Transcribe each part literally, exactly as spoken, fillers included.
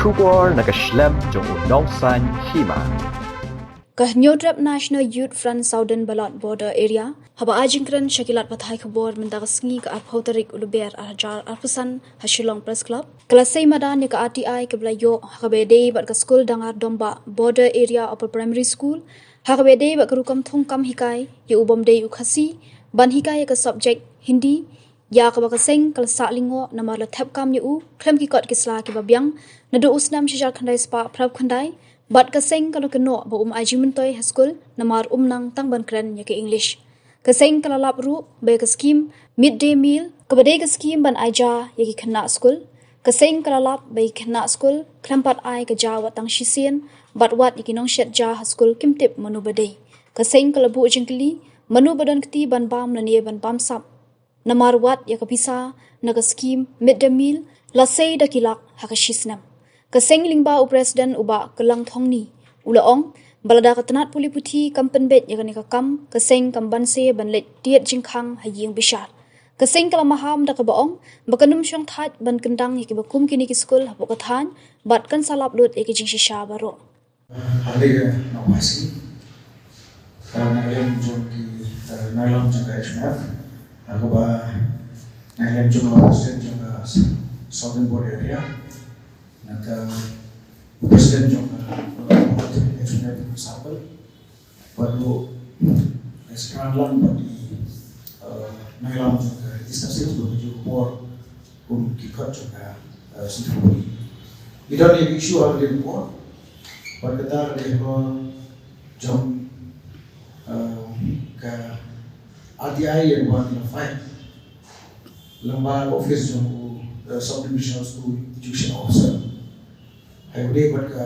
Khubor na ka shlem jong u Nongsaiñ Hima. Ka Hynñiewtrep National Youth Front Southern Balat Border Area haba ai jingkren sha ki lad pathai khubor mynta ka sngi ka arphew tarik u Lber arhajar arphew san ha Shillong Press Club ka la sei madan ïa ka R T I kaba la ïoh ha kaba ïadei bad ka skul Dangar Dombah Border Area Upper Primary School, ha kaba ïadei bad ka rukom thungkam hikai ïa u bym dei u Khasi ban hikai ïa ka subject Hindi, ïa kaba ka seng ka la sah lyngngoh namar la thep kam ïa u khlem ki kot ki sla kiba biang, naduh u snem shihajar khyndai spah phra phew khyndai, bad ka seng ka la kynnoh ba um ai jingmyntoi ha skul namar um nang tang ban kren ïa ka English. Ka seng ka la lap ruh ba ïa ka skim Mid Day Meal, kaba dei ka skim ban ai ja ïa ki khynnah skul, ka seng ka la lap ba ïa ki khynnah skul khlem pat ai ka ja wat tang shisien, bad wat ïa ki nongshet ja ha skul kim tip mano ba dei. Ka seng ka la buh jingkylli mano ba don kti ban bam lane ban bam sap, namar wat ïa ka pisa na ka skim Mid Day Meal la sei da ki lak ha ka shi snem. Ka seng lyngba u President u Bah Kylang Thongni u la ong ba lada ka tnat pule puthi kam pynbeit ïa kane ka kam, ka seng kam banse ban leit tied jingkhang ha ïing bishar. Ka seng ka la maham da kaba ong ba kan ym shong thait ban kyndang ïa kiba kum kine ki skul hapoh ka thaiñ bad kan sa lap lut ïa ki jingshisha baroh. Hadien ka nongpynïaid, ka nongïalam jong ki, ka nongïalam jong ka H M F, ha kaba nongïalam jong ka President jong ka Southern Border Area, na ka President jong ka, uh, H M F Circle, bad u Eskan Lang bad i, uh, nongïalam jong ka East Khasi Hills, bad u jong ka bor kum ki kot jong ka, eh, Central Body. Ngi don ïa ki issue ha ka dei report. Bad kata ka dei haba jong, eh, ka R T I ïa kaba ngi la file lyngba ka office jong u, eh, Sub Divisional School Education Officer. Hynrei bad ka,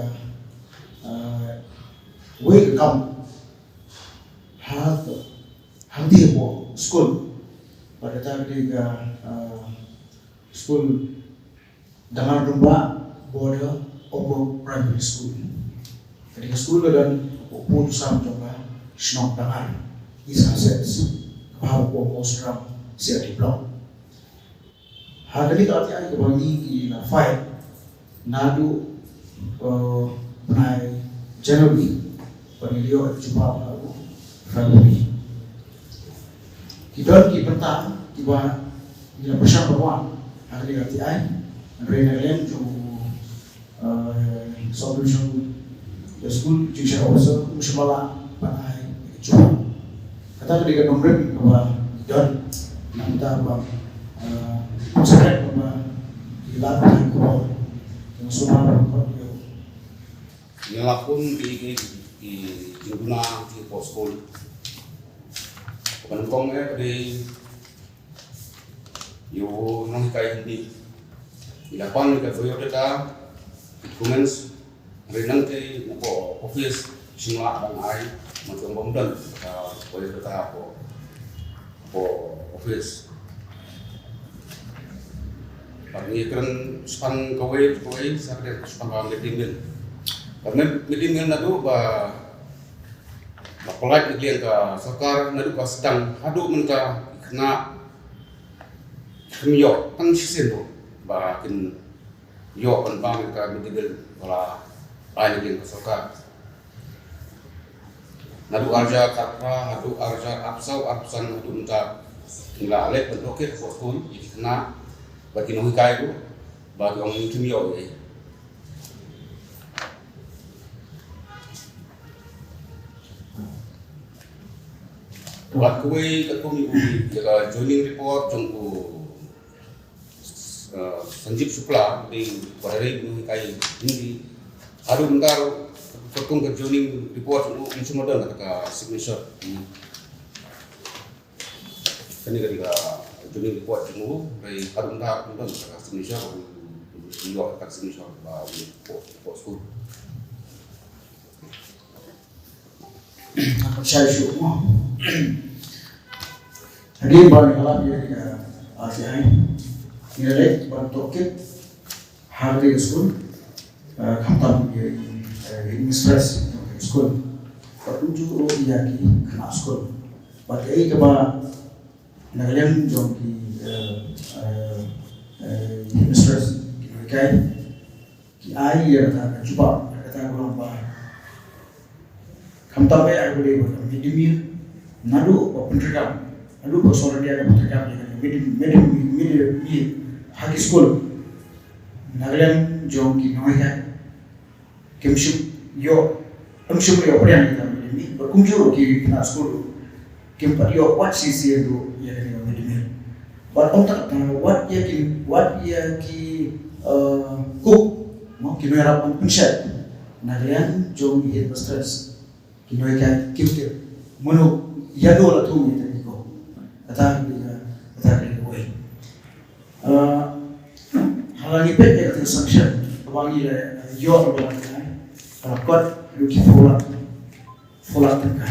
eh, wei ka kam ha, ha dei hapoh skul. Bad kata ka dei ka, eh, skul Dangar Dombah Border Upper Primary School. Ka dei ka skul ka don hapoh pud u sam jong ka shnong Dangar, East Khasi Hills, kaba hap hapoh Mawsynram C R D Block. Ha kane ka R T I kaba ngi la file naduh, eh, bnai January, bad ngi la ïoh jubab ha u February. Ki don ki bynta kiba ngi la pyrshang ban wan ha kane ka R T I, hynrei na ka liang jong u, eh, Sub Divisional School Education Officer, um shym la lah ban ai jubab. Kata ka dei ka nongrim kaba ngi don, na ka bynta ba, eh, secret kaba ngi la pynlong, kaba sumar kaba ngi la pun ki, ki, ki jingduna ki post school. Kaba nyngkong eh ka dei ïa u nonghikai Hindi. Ngi la pan ïa ka biodata, documents, hynrei nangta hapoh office shim lah ban ai, man ka ong bym don ka biodata hapoh, hapoh office. Bad ngi kren shaphang kawei kawei, sa kren shaphang ka mid day meal. Ka mid, mid day meal naduh ba, ba pynlait na ka liang ka sorkar, naduh ka sdang haduh mynta ki khynnah kim ïoh tang shisien ruh ba kin ïoh ban bam ïa ka mid day meal ba la ai na ka liang ka sorkar. Naduh arhajar khatphra haduh arhajar arphew saw arphew san haduh mynta, ngi la leit ban tohkit hapoh skul ïa ki khynnah bad ki nonghikai ruh ba ki ong kim ïoh ei. Bad kawei katkum ïa u, ïa ka joining report jong u, uh, Sanjeev Shukla, u dei u para ri u nonghikai Hindi. Haduh mynta ruh katkum ka joining report jong u, um shym la don kata ka signature. Hmm. Kane ka dei ka joining report jong u, hynrei haduh mynta um don kata ka signature, um, um, um ïoh kata ka signature ba u report, report skul. Nga pyrshah shuh mo. Hadien ba ngi la lap ïa ka R T I, ngi la leit ban tohkit ha kata ka skul, eh, khamtam ïa, eh, headmistress jong ka skul. Bad kumjuh ruh ïa ki khynnah skul. Bad kaei kaba na ka liang jong ki, eh, eh, eh, headmistress, ki nonghikai, ki Ai ïa kata ka jubab, kata ka long ba khamtam eh ai ba dei ba ka mid day meal. Naduh ba pyntrei kam, naduh ba sorkar India ka pyntrei kam ïa ka mid day, mid day, mid day meal ha ki skul, na ka liang jong ki nonghikai kim shym ïoh, kim shym ïoh pdiang ïa ka mid day meal. Bad kumjuh ki khynnah skul kim pat ïoh wat shisien ruh ïa kane ka mid day meal. Bad ym tang kata, wat ïa ki, wat ïa ki, eh, cook, mo, ki nongïarap ban pynshet na ka liang jong ki headmistress, ki nonghikai kim tip mano, ïano la thung ïa kata ki cook. Kata ka dei ka, kata ka dei kawei. Eh, ha la ngi peit ïa kata ka sanction kaba ngi la ïoh, kaba ngi la, eh, kot, haduh ki four lakh, four lakh tyngka.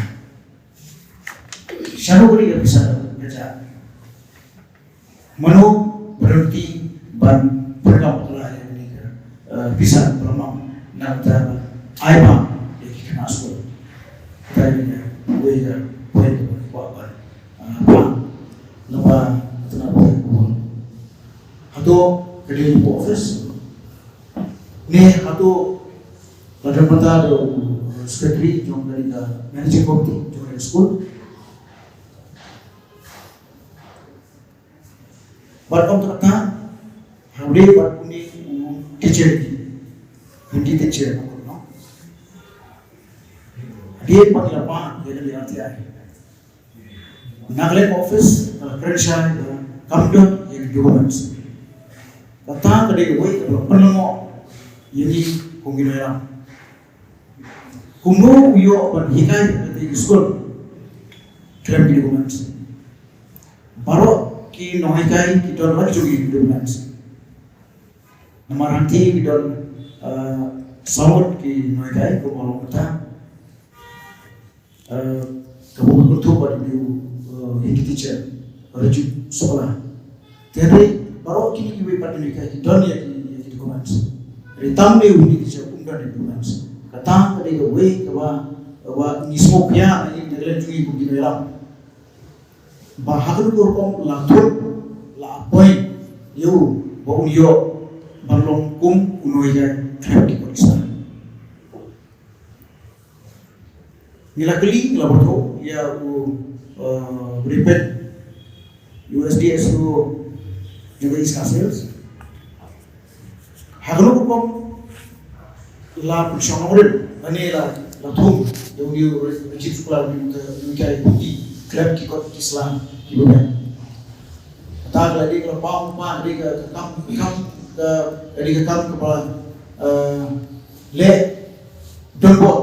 Shano ka dei ka pisa kaba jia? Mano ba don kti ban pyndonkam bakla ïa kane ka, eh, pisa ba la mang na ka bynta ban ai bam ïa ki khynnah skul? Kata ka dei kawei ka point kaba ngi kwah ban, eh, pang lyngba ka tnat ba ngi kwah. Hato ka dei ka office ne hato la don bynta da u, eh, secretary jong kane ka managing committee jong kane ka skul? Bad ym tang kata, haba dei bad une u teacher, Hindi teacher, no? Dei ba ngi la pang ïa kane ka R T I. Na ka liang office ka la kren shai ba kam don ïa ki documents. Kata ka dei kawei kaba pynlyngngoh ïa ngi kum ki nongïalam. Kumno u ïoh ban hikai ha kata ka skul khlem ki documents? Baroh ki nonghikai ki don la ki jong ki documents. Namar hangtei ki don, eh, saw ngut ki nonghikai, kumba long mynta, eh, kaba kynthup bad une u, eh, Hindi teacher, Rajib Shukla. Te hynrei baroh kine kiwei pat ki nonghikai ki don ïa ki, ïa ki documents. Hynrei tang une u Hindi teacher um don ïa ki documents. Kata ka dei kawei kaba, kaba ngi sngewkhia na ngi, na ka liang jong ngi kum ki nongïalam, ba ha kano ka rukom la thut, la appoint ïa u ba un ïoh ban long kum u nonghikai khlem ki kot ki sla. Ngi la kylli, ngi la pyrthuh ïa u, eh, u dei peit, u S D S O jong ka East Khasi Hills. Ha kano ka rukom la pynshong nongrim lane la, la thung ïa une u Rajib Shukla, une u nonghikai Hindi khlem ki kot ki sla kiba biang? Kata ka la dei ka la pang, pang, ka dei ka, ka kam, ka kam, ka, ka dei ka kam kaba, eh, leh donbor.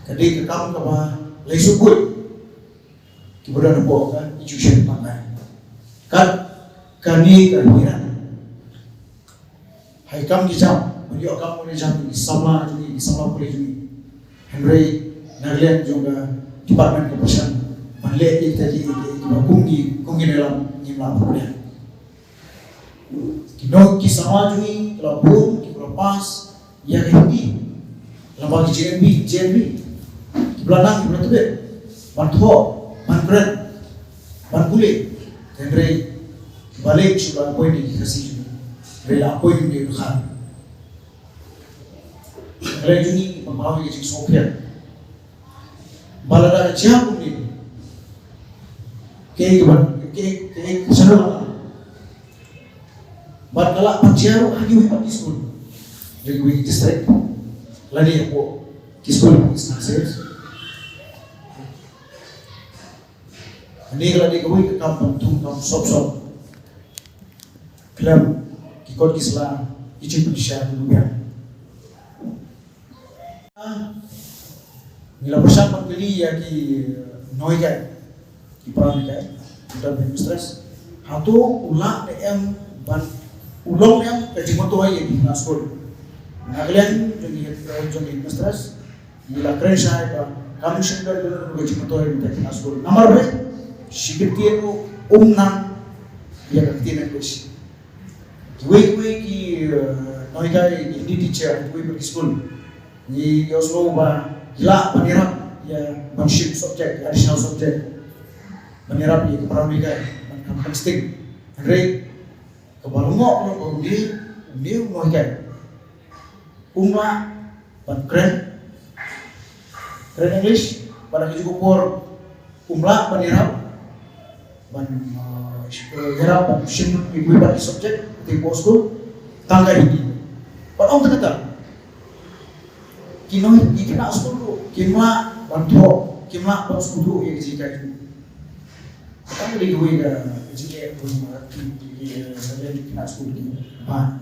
Ka dei ka kam kaba la ïasuk buit kiba don hapoh ka institution pynban. Kat kane ka hira, ha ki kam ki jam, ban ïoh kam ban ïoh jam ki samla jong ngi, ki samla pule jong ngi. Hynrei na ka liang jong ka department ka pyrshang ban leh ïa kita ki, ïa kita kiba kum ngi, kum ngi nongïalam ngim lah ban pule. Ki nong, ki samla jong ngi ki la bun, ki la pass ïa ka Hindi lyngba ki J N V, J N V. Ki la nang, ki la tbit ban thoh, ban kren, ban pule. Hynrei kiba leh shuh la appoint ïa ki Khasi jong ngi. Hynrei la appoint ïa ki Dkhar. Ka leh jong ngi ban paw ïa ki jingsngewkhia. Ba lada ka jia kumne, kaei kaban, kaei, kaei ka sngewbha. Bad ka lah ban jia ruh ha kiwei pat ki skul jong kiwei ki district lane hapoh ki skul ki sna sales. Kane ka la dei kawei ka kam ban thung kam sop sop khlem ki kot ki sla, ki jingpynshai kiba biang. Ngi la pyrshang ban kylli ïa ki, eh, nonghikai, ki para nonghikai, ki headmistress. Hato u lah ne em ban, u long ne em ka jingmyntoi ïa ki khynnah skul? Na ka liang jong ki, eh, jong ki headmistress, ngi la kren shai ba kam shym don kano kano ka jingmyntoi ïa ki khynnah skul. Namar ba shi kyntien ruh um nang ïa ka ktien English. Kiwei kiwei ki, eh, nonghikai, ki Hindi teacher, kiwei pat ki skul, ngi ïohsngew ba ki lah ban ïarap ïa, ban shim subject, additional subject, ban ïarap ïa ki para nonghikai ban kham konsting. Hynrei ka Ba lyngngoh ruh ba une, une u nonghikai um lah ban kren, kren English, bad ha kajuh ka por um lah ban ïarap, ban, uh, ïarap ban shim iwei pat i subject, te ko skul, tang ka Hindi. Bad ym tang kata, ki nong, ki khynnah skul ruh kim lah ban thoh, kim lah ban sngewthuh ïa ka jinghikai. Tang ka dei kawei ka jingeh ba ki, ki, ki, ki khynnah skul ki bha.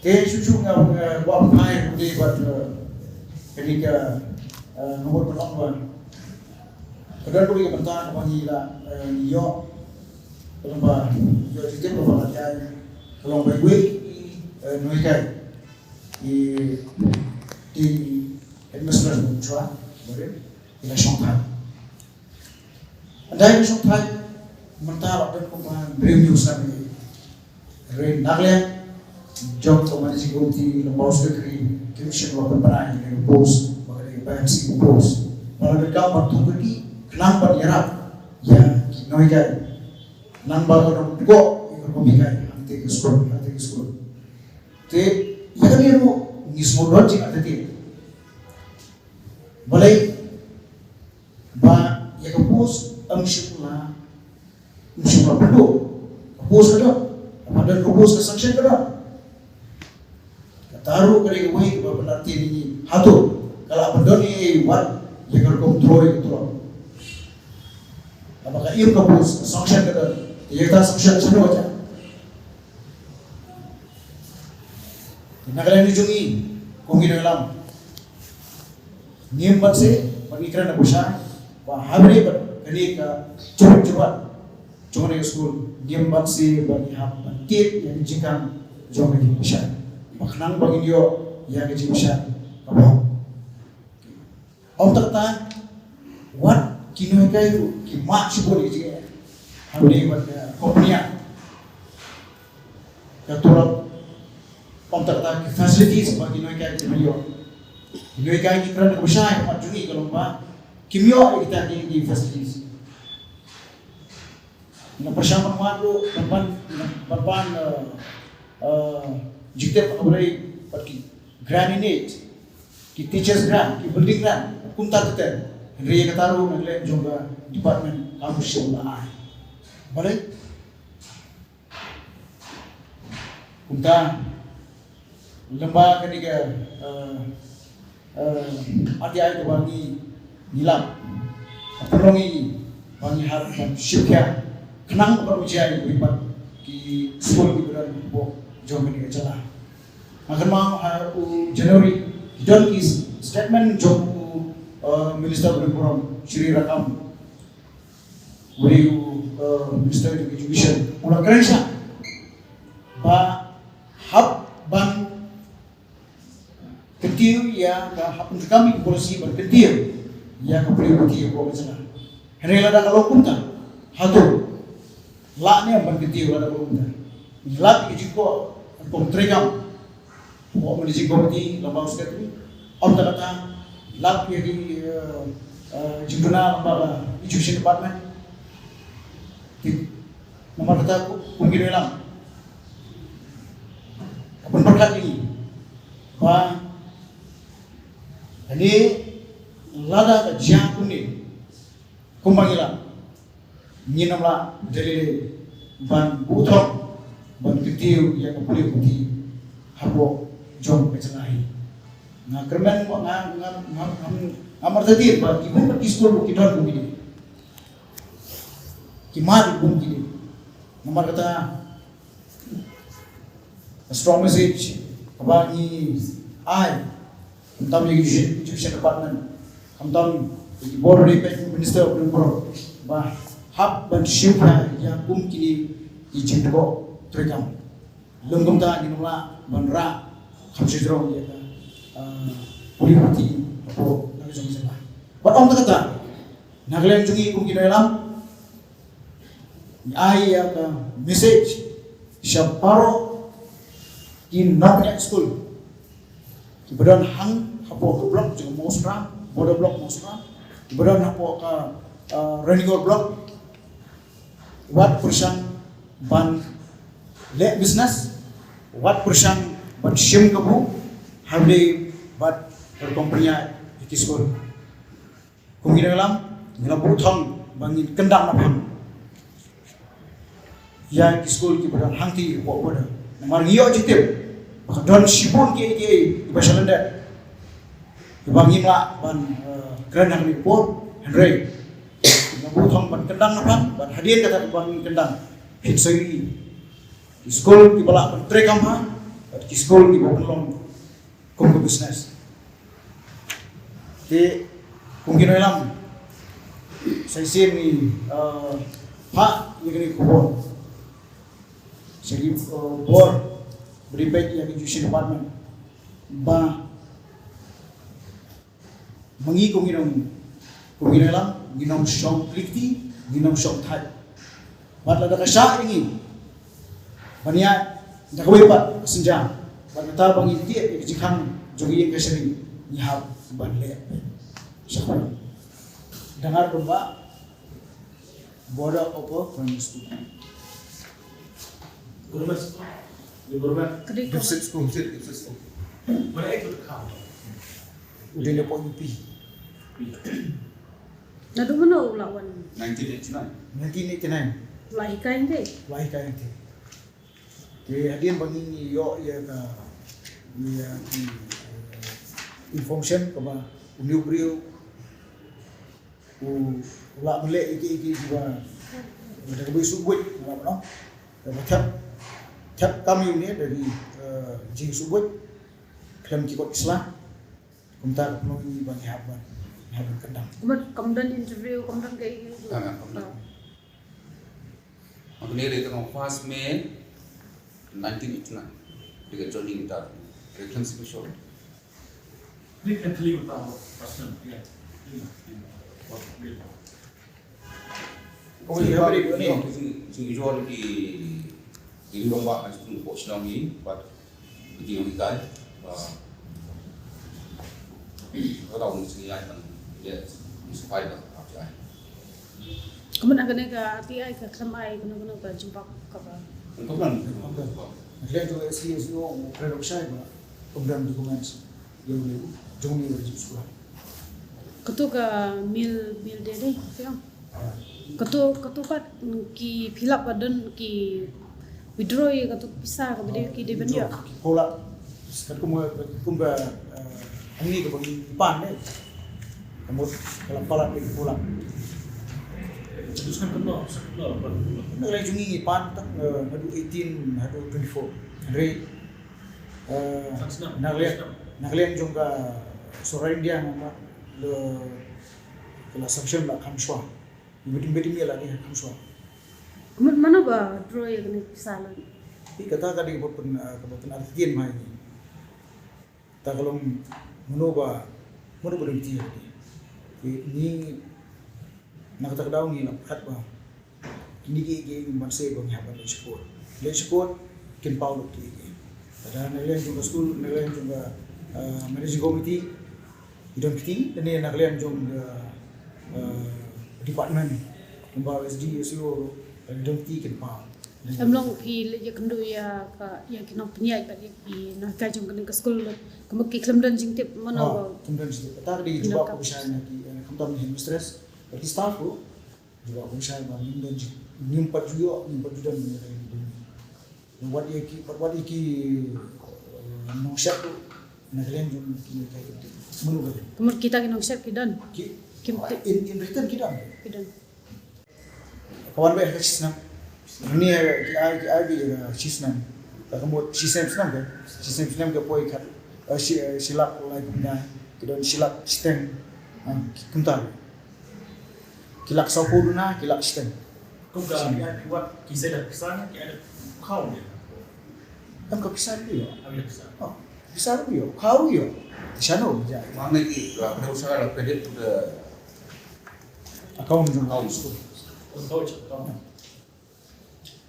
Te shuh shuh nga, nga kwah ban phai ruh bad, eh, kane ka, eh, nga mut ban ong ba ka don kawei ka bynta kaba ngi la, eh, ngi ïoh, ka long ba ïoh jingtip kaba la jia, ka long ba iwei i, eh, nonghikai, i, i headmistress Mawshynrut, ba ri, i la shongthait. Ynda i la shongthait, mynta la don kumba hynriew hynñiew snem. Hynrei na ka liang jong ka managing committee, lyngba u secretary, kim shym la pynbna ïa kane ka post ba ka dei ka vacancy post. Ba la don ka ban thung kyrkieh khnang ban ïarap ïa ki nonghikai, khnang ba ka nang dkoh ïa ka rukom hikai hangtei ka skul, hangtei ka skul. Te ïa kane ruh ngi sngewdon jingïathuh. Balei ba ïa ka post ym shym la, ym shym la pynduh? Ka post ka don, ka don ka post, ka sanction ka don. Kata ruh ka dei kawei kaba pynlait ïa ngi, hato ka lah ban don ei ei wat ïa ka rukom troi ka troi? Haba ka im ka post, ka sanction ka don, te ïa kata sanction shano ka jia? Te na ka liang jong ngi kum ki nongïalam, ngim banse ba ngi kren da ka pyrshah, ba ha bynta ba kane ka jingeh jingeh jong kane ka skul, ngim banse ba ngi hap ban tied ïa ka jingkam jong ka jingpyrshah, ba khnang ba ngin ïoh ïa ka jingpyrshah kaba hok. Ym tang kata, wat ki nonghikai ruh ki mad shibun ïa ka jingeh. Hynrei wat ka company ka turap, ym tang kata ki facilities ba ki nonghikai ki ïoh. Ki nonghikai ki kren ka pyrshah ïa ka mat jong ngi ka long ba kim ïoh ïa kita ki, ki facilities. Nga pyrshang ban wan ruh ban pan, ban pan, eh, eh, jingtip ha kaba ïadei bad ki grant in aid, ki teachers grant, ki building grant, kumta ter ter. Hynrei ïa kata ruh na ka liang jong ka department kam shym la ai. Balei? Kumta, lyngba kane ka, eh, eh, R T I kaba ngi, ngi lap, ka pynlong ïa ngi ba ngi hap ban shim khia khnang ban ujiai ïa kiwei pat ki skul kiba don hapoh jong kane ka jylla. Nga kynmaw ha u January ki don ki statement jong u, eh, Minister ba don burom, Shri Rakkam. Uwei u, eh, Minister of Education u la kren shai ba hap ban kyntiew ïa ka, hap ban treikam ïa ka policy ban kyntiew ïa ka pule puthi hapoh ka jylla. Hynrei lada ka long kumta, hato lah ne em ban kyntiew lada ka long kumta? Lada ka jingkyrkhu ban treikam hapoh managing committee lyngba u secretary, ym tang kata, lap ïa ki, eh, eh, jingduna lyngba ka education department. Te namar kata, kum ki nongïalam, ka pynpyrkhat ïa ngi ba kane lada ka jia kumne, kumba ngi lap, ngin ym lah da lei lei ban buh thong ban kyntiew ïa ka pule puthi hapoh jong ka jylla hi. Nga kyrmen, nga, nga, nga, nga, nga martatien ba kiwei pat ki skul ruh ki don kum kine, ki mad kum kine. Namar kata, a strong message kaba ngi ai, khamtam ïa ki Education, Education Department, khamtam ïa ki bor, ïa ki Minister of Education, ba hap ban shim khia ïa kum kine ki jingdkoh treikam. Lym kumta ngin ym lah ban rah kham shajrong ïa ka, ah, pule puthi hapoh la ka jong ka jylla. Bad ym tang kata, na ka liang jong ngi kum ki nongïalam, ngi ai ïa ka message sha baroh ki nongkynnoh skul kiba don hang hapoh ka block jong Mawshynrut, border block Mawshynrut, kiba don hapoh ka, uh, Rainbow Block, wat pyrshang ban leh business, wat pyrshang ban shim kabu, hynrei bad pynïaid ïa ki skul. Kum ki nongïalam, ngi la buh thong ba ngin kyndang na pang ïa ki skul kiba don hangtei hapoh border. Namar ngi ïoh jingtip ba ka don shibun kiei kiei kiba sha lyndet kiba ngim lah ban, eh, kren ha kane ka por, hynrei ngi la buh thong ban kyndang na pang, bad hadien kata kaba ngin kyndang, phin sa ïohi ki skul kiba lah ban trei kam bha, bad ki skul kiba pynlong kum ka business. Te kum ki nongïalam, sa shisien ngi, eh, phah ïa kane ka khubor sha ki, eh, bor ba dei peit ïa ka Education Department, ba ma ngi kum ki nong, kum ki nongïalam, ngin ym shong kli kti, ngin ym shong thait. Bad lada ka shah ïa ngi ban ïaid da kawei pat ka sienjam, bad kata ba ngin tied ïa ka jingkhang jong ka ïing kashari, ngi hap ban leh. Shakri Dangar Kumba, Border Upper Primary School. Government school. Government. Gifted school. Gifted school. Mana itu kau? Udah dapat U P. Naduh mynno u la wan? Nineteen eighty-nine. Nineteen eighty-nine. La hikai ïa ngi. La hikai ïa ngi. Te hadien ba ngi ïoh ïa ka, ïa ki, eh, information kaba une u briew u la ban leh ïa ki, ïa ki, ïa ki ba, da kaba ïasuk buit, la ban ong. Da kaba thep, thep kam ïa une da ki, eh, jingsuk buit khlem ki kot ki sla. Kumta ka pynlong ïa ngi ba ngi hap ban, ngi hap ban kyndang. Kumta kam don interview, kam don kaei kaei. Tang, kam don. Ah. Hangne dei tang first May nineteen eighty-nine. Dei ka joining ta. Dei ka classification. Ni kan teli uta first May. Kong ïa bri ni. Jing jing jor ki ki long ba kan sung ko shnong ni, but ki long kai ba ka dau ni sing ai ban ye ni sing pai ba ap ai. Kumno kane ka R T I ka khlem ai kano kano ka jingpang kaba. Kan ka plan. Kan ka plan. Khlem tu S D S O u kren u shai ba kumdan documents. Ïa u jong ni u jingsuh. Kato ka meal, meal day dei, phi ong. Kato, kato pat ki fill up ba don ki withdraw ïa kato pisa kaba dei ki dei ban ïoh. Ki pull up. Katkum ka, katkum ka, eh, hangne kaba ngi pan dei. Ka mut ka la palat dei ki pull up. Terus kan kano, kano, kano. Na ka liang jong ngi ngi pan tang, eh, haduh eighteen, haduh twenty-four. Hynrei Eh, na ka liang, na ka liang jong ka Sorkar India nga la, ka la sanction la kham shwa. Bit bit mi la ni kham shwa. Mano ba draw ïa kane pisa la? Ïa kata ka dei ba pyn, eh, ka ba pyn artian mai ni. Ta ka long mano ba, mano ba dei ti ni. Ni na kata ka daw ni la khat ba Kine kiei kiei ngim banse ba ngi hap ban leh shukor. Leh shukor kin paw lut kiei kiei. Lada na ka liang jong ka skul, na ka liang jong ka, ah, managing committee ki don kti, lane na ka liang jong ka, ah, department, kumba S D, S E O, ki don kti kin paw. Em long phi leh ïakynduh ïa ka, ïa ki nongpynïaid bad ïa ki nonghikai jong kane ka skul, kumba ki khlem don jingtip mano ba. Ah, khlem don jingtip. Kata ka dei jubab ka bishar na ki, eh, khamtam headmistress bad ki staff ruh. Jubab kumshai ba ngim don ji, ngim pat ju ïoh, ngim pat ju don ïa ka ïa ka. Wat ïa ki, wat ïa ki, eh, nongshad tu, na ka liang jong ki ïa ka ïa ka. Mano ka. Kumno kita ki nongshad ki don? Ki, kim tip. In, in written ki don. Ki don. Ka wan bad ka shisnem. Ni ki ai, ki ai bi ka shisnem. Ka mut shisnem snem ka. Shisnem snem ka poi ka. Eh, shi, eh, shi lak lai pynai. Ki don shi lak shiteng. Ah, ki kumta. Ki lak saw phew duna, ki lak shiteng. Kum ka, ki ai ki wat, ki sai da pisa, ki ai da khaw ne. Kam ka pisa ruh ïoh. Ai da pisa. Oh, pisa ruh ïoh, khaw ruh ïoh. Shano ja. Mana ki, la kena usaha la credit to the account jong account. Account, account.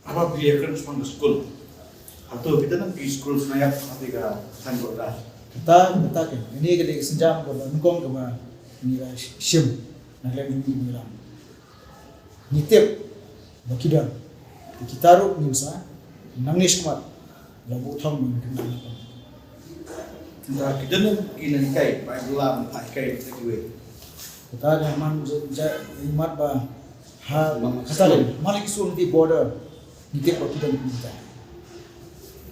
Haba phi ïakren shaphang ka skul. Hato kita nang ki skul sngewthuh haba ka tang ko da. Kata, kata ke. Ini ka dei ka sienjam kaba nyngkong kaba ngi la shim na ka liang jong ngi ngi la. Ngi tip ba ki don. Kita ruh ngin sa Nangne shakhmat la buh thong ban kynmaw. Tang ki don ki nonghikai ba ai bylla ban phah hikai ïa kiwei. Kata da man ja imat ba ha kata le man ki sur ngi border ngi tip ba ki don ki nonghikai.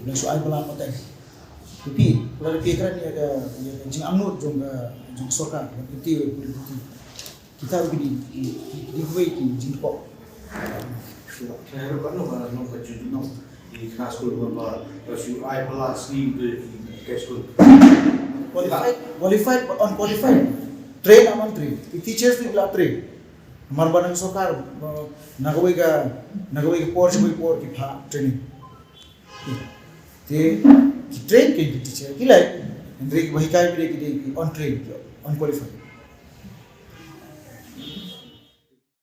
Ngi shu ai bylla pat. Phi phi la phi kren ïa ka ïa ka jingangnud jong ka jong ka sorkar ba ki tip ba ki tip. Kita ruh ki dei ki dei kiwei ki jingkok. Kane ruh kano ba nong ka jingdon ki khana skul ba ba shu ai pala sngi tu ki kai skul. Qualified, qualified, unqualified. Train, am untrained. Ki teachers ruh la train. Mar ba nang sorkar na kawei ka na kawei ka por sha kawei por ki pha training. Te ki train ki teacher ki lai. Hynrei ki ba hikai ki dei ki dei ki untrained, ki unqualified.